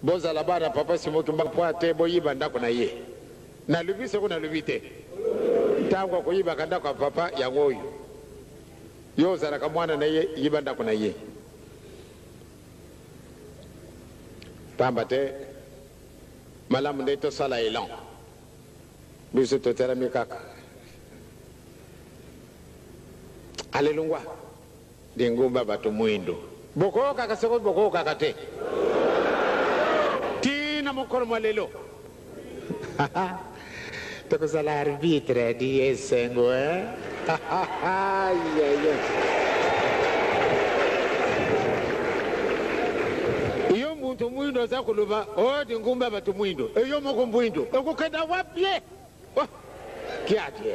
Bozala bana papa Simon Kimbangu po ate boyiba ndako na ye. Nalobi soko nalobi te? Tango akoyibaka ndako ya papa yango oyo. Yo ozalaka mwana na ye, yiba ndako na ye. Pamba te malamu nde tosala elan. Biso totelami kaka. Ale longwa. Lingomba bato mwindo. Bokoyokaka soko bokoyokaka te. Ti na mokolo mwa lelo. Tokozala arbitre di esengo eh. Yo muntu mwindo aza koloba oh lingomba bato mwindo. E yo moko mwindo. Okokenda wapi? Oh, kiadi.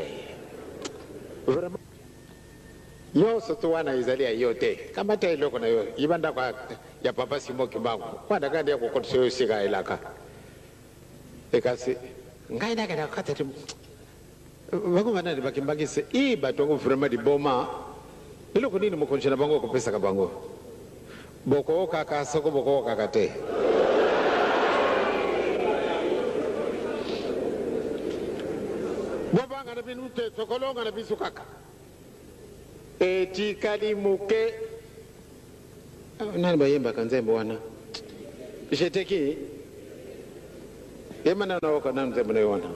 Vraiment. Nionso tout wana ezali ya yo te. Kamata eloko na yo, yiba ndako ya papa Simon Kimbangu. Wana kaka nde akokotisa yo esika elaka. Ekasi ngai nakenda kokata te. Bango banani ba kimbangiste? Ii bato yango vraiment liboma. Eloko nini mokonzi na bango akopesaka bango? Bokookaka soko bokookaka te. Bobanga na bino te, tokolonga na biso kaka. Etikali moke. Nani bayembaka nzembo wana? J'étais qui? Yemba nanu nayoka nanu nzembo na yo wana.